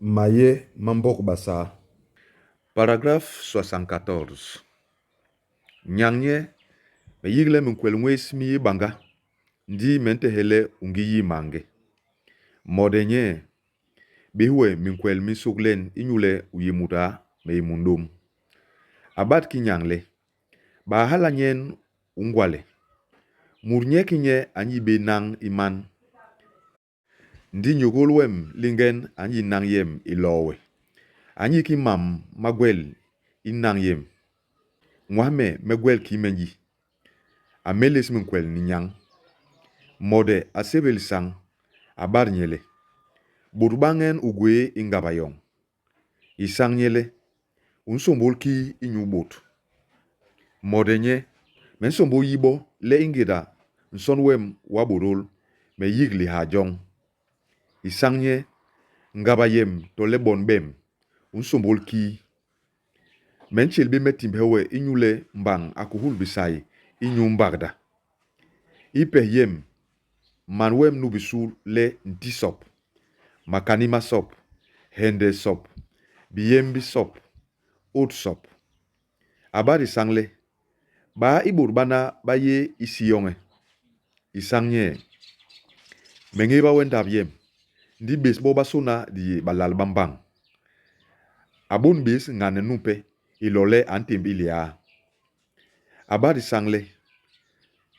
Maye ma Mbok Basaa. Paragraphe 74. Nyañ nye, Me yik le minkwel nwés mi yé bañga, ndi me ntehe le u ngi yii mañge. Mode nye, Bés we minkwel mi nsôk len inyule u yé muda, me yé mundôm. A bat ki nyañ le, Baa hala nyen u ngwale? Mut nye ki nye a nyi bé nañ i man. Ndi nyôgôl wem lingen a nyi nañ yem iloo we. A nyi ki mam ma gwel i nañ yem. Nwas me me gwel kii me nyi. A mélés minkwel ni nyañ. Mode a sébél isañ, a bat nye le, Bôt bañen u gwéé i ngaba yoñ? Isañ nye le, U nsômbôl kii inyu bôt? Mode nye, Me nsômbôl yi bo le i ngéda nson wem w'a bôdôl, me yik lihaa joñ. Isañ nye, Ngaba yem tole bon bem, u nsômbôl kii? Me ntjél bé me timbhe we inyule mbañ a kuhul bisai inyu mbagda. I pes yem, man wem nu bisu le Nti Sop, Makani ma sop, Hende sop, Biyem bi sop, Ôt sop. A bat isañ le, Baa i bôt bana ba yé i si yoñ? Isañ nye, Me ñéba we ndap yem, ndi bés bobasôna di yé balal ba mbañ. A bôn bés ñane numpe ilole a ntémb i liaa. A bat isañ le,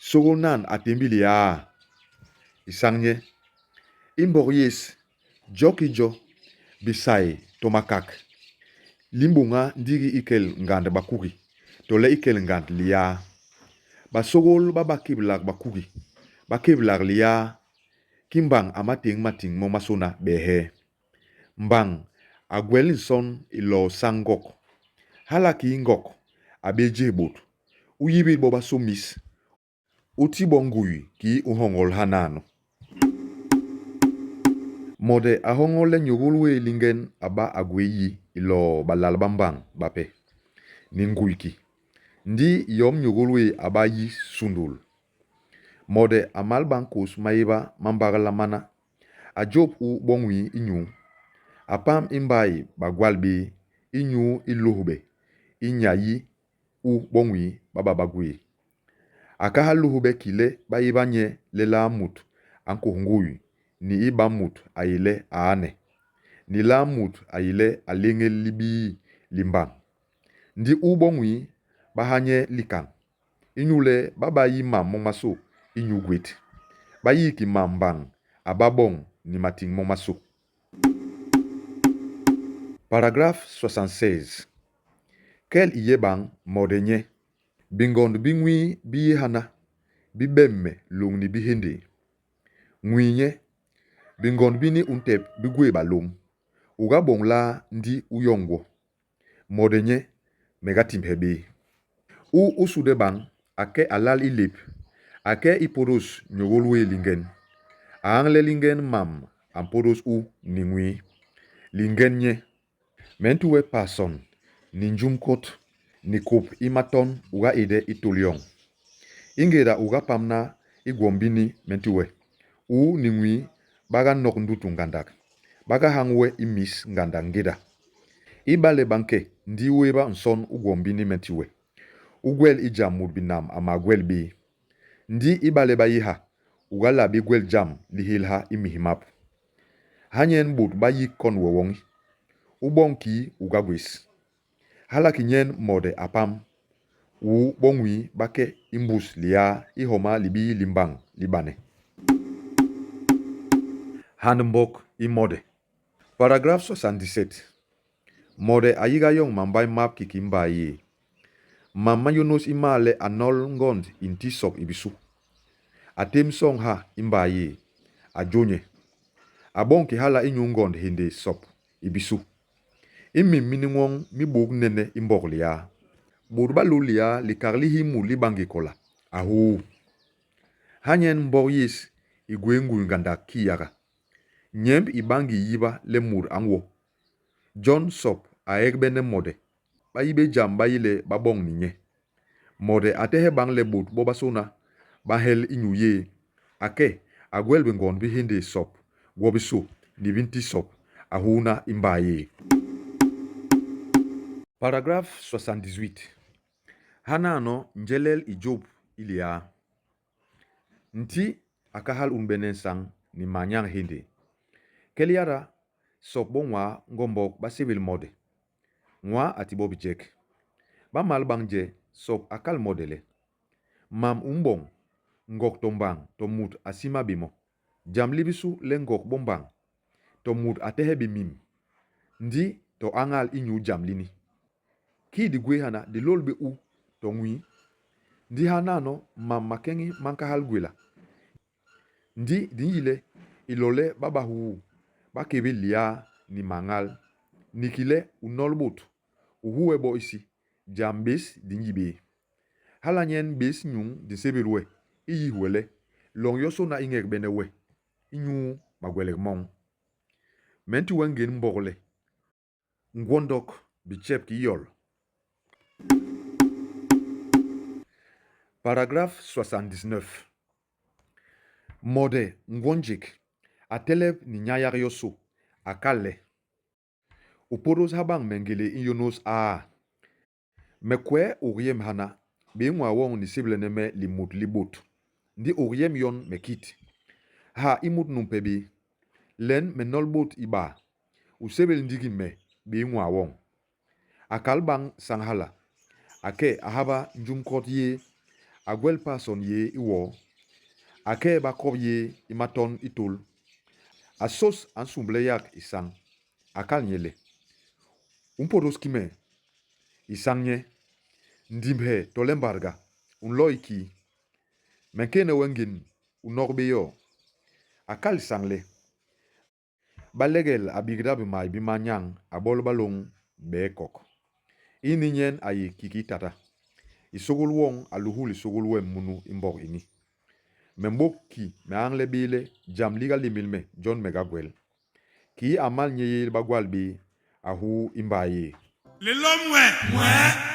Sôgôl nan a témb i liaa? Isañ nye, I mbok yés, jo ki jo, bisai to makak, li mbôña ndigi i kel ngand bakugi tole i kel ngand liaa. Basôgôl ba ba kéblak bakugi, ba kéblak liaa, ki mbañ a ma téñ matiñ momasôna behee. Mbañ a gwel nson i loo sañ ngok. Hala kii ngok a bé jés bôt, u yibil bo baso mis, u ti bo ngui kii u nhoñol hanano. Mode a hoñol le nyôgôl wé lingen a ba a gwé yi i loo balal ba mbañ bape, ni ngui ki. Ndi yom nyôgôl wé a ba yi sundul. Mode a mal ba nkôs maéba ma mbagla mana A jôp u bo nwii inyu a pam i mbai bagwal bé inyu i lôhbe i nya yi u bo nwii ba ba ba gwé. A kahal lôhbe ki le ba éba nye lelaa mut a nkôs ngui ni i ba mut a yé le a ane, ni laa mut a yé le a léñél libii li mbañ. Ndi u bo nwii ba ha nye likañ. Inyule ba ba yi mam momasô inyu gwét, ba yi ki mam mbañ a ba boñ ni matiñ momasô. Paragraphe 76. Kel i yé bañ mode nye. Bingond bi nwii bi yé hana, bi bem me lôñni bihéndéé. Nwii nye, bingond bini u ntep bi gwé balôm. U ga boñ laa ndi u yoñ gwo? Mode nye, Me ga timbhe bé. U u sude bañ, a ke a lal i lép, a ke i pôdôs nyôgôl wé lingen. A añle lingen mam a mpôdôs u ni nwii. Lingen nye, Me nti we pason, ni njum kôt, ni kôp i maton u ga éde i tôl yoñ. I ngéda u ga pamna i gwom bini me nti we, u ni nwii ba ga nok ndutu ngandak. Ba ga hañ we i mis ngandak ngéda. Ibale ba nke, ndi u éba nson u gwom bini me nti we, u gwel i jam mut binam a mah gwel bé. Ndi ibale ba yé ha, u ga la bé gwel jam li hélha i mis map. Ha nyen bôt b'a yik kon we woñi, u boñ kii u ga gwés. Hala ki nyen Morde a pam, u bo nwii ba ke i mbus liaa i homa libii li mbañ li bane. Hand mbok i Morde. Paragraphe 77. Morde a yiga yoñ mambai map kiki mbai yé. Mam ma yônôs ima le a nol ngond i nti sop i bisu. A tém soñ ha i mbai yé, a jô nye. A boñ ki hala inyu ngond hende sop i bisu. I mim mini nwoñ mi bôk nene i mbok liaa. Bôt ba lôl liaa likak li hi mut li ba ngi kola, a huu. Ha nyen mbok yés i gwé ngui ngandak kiyaga. Nyemb i ba ngi yiba le mut a nwo. Jon Sop a egbene Mode. Ba yi bé jam ba yi le ba boñ ni nye. Mode a tehe bañ le bôt bobasôna ba nhel inyu yé. A ke, a gwel bingond bi hindii Sop gwobisô ni bi nti Sop. A huuna i mbaa yéé. Paragraphe 78. Hanano njelel i jôp i liaa. Nti a kahal unbene nsañ ni manyañ Héndé. Kel yada, Sop bo nwaa Ngombok ba sébél Mode. Nwaa a ti bo bijek. Ba mal bañ je, Sop a kal Mode le, Mam u mboñ, ngok to mbañ to mut a sima bé mo. Jam li bisu le ngok bo mbañ, to mut a tehe bé mim, ndi to añal inyu jam lini. Kii di gwé hana di lôl bé u, to nwii. Ndi hanano mam makeñi ma nkahal gwéla. Ndi di nyi le, ilole ba ba huu, ba kébél liaa ni mañgal, ni ki le u nol bôt, u huwe bo isi, jam bés di nyi bé. Hala nyen bés nyuñ di nsébél we, i yih we le, loñ yosôna i ñegbene we inyu magwelek moñ. Me nti we ngén mbok le, Ngwondok bitjep ki yol. Paragraphe 79. Mode Ngwo-Njék a telep ni nyayak yosô, a kal le, U pôdôs ha bañ me ngélé i nyônôs aa. Me kwee ug yem hana, béé nwaa woñ ni séblene me limut li bôt, ndi ug yem yon me kit. Ha i mut numpe bé. Len me nol bôt ibaa, u sébél ndigi me, béé nwaa woñ. A kal bañ sañ hala, a ke a haba njum kot yéé, a gwel pason yéé i woo, a ke ba kop yéé i maton i tôl. A sôs a nsumble yak isañ, a kal nye le, U mpôdôs ki me? Isañ nye, Ndimbhe tole mbadga, u nlo i kii? Me nkééne we ngén, u nok bé yo? A kal isañ le, Ba legel a bigda bimai bi manyañ a bol balôñ bee kok. Ini nyen a yé kiki tata. I sôgôl woñ a luhul i sôgôl wem munu i mbok ini. Me mbôk ki me añle bé le jam li ga lémél me, jon me ga gwel. Kii a mal nyéyél bagwal bé, a huu i mbai yé. Lelôm nwee.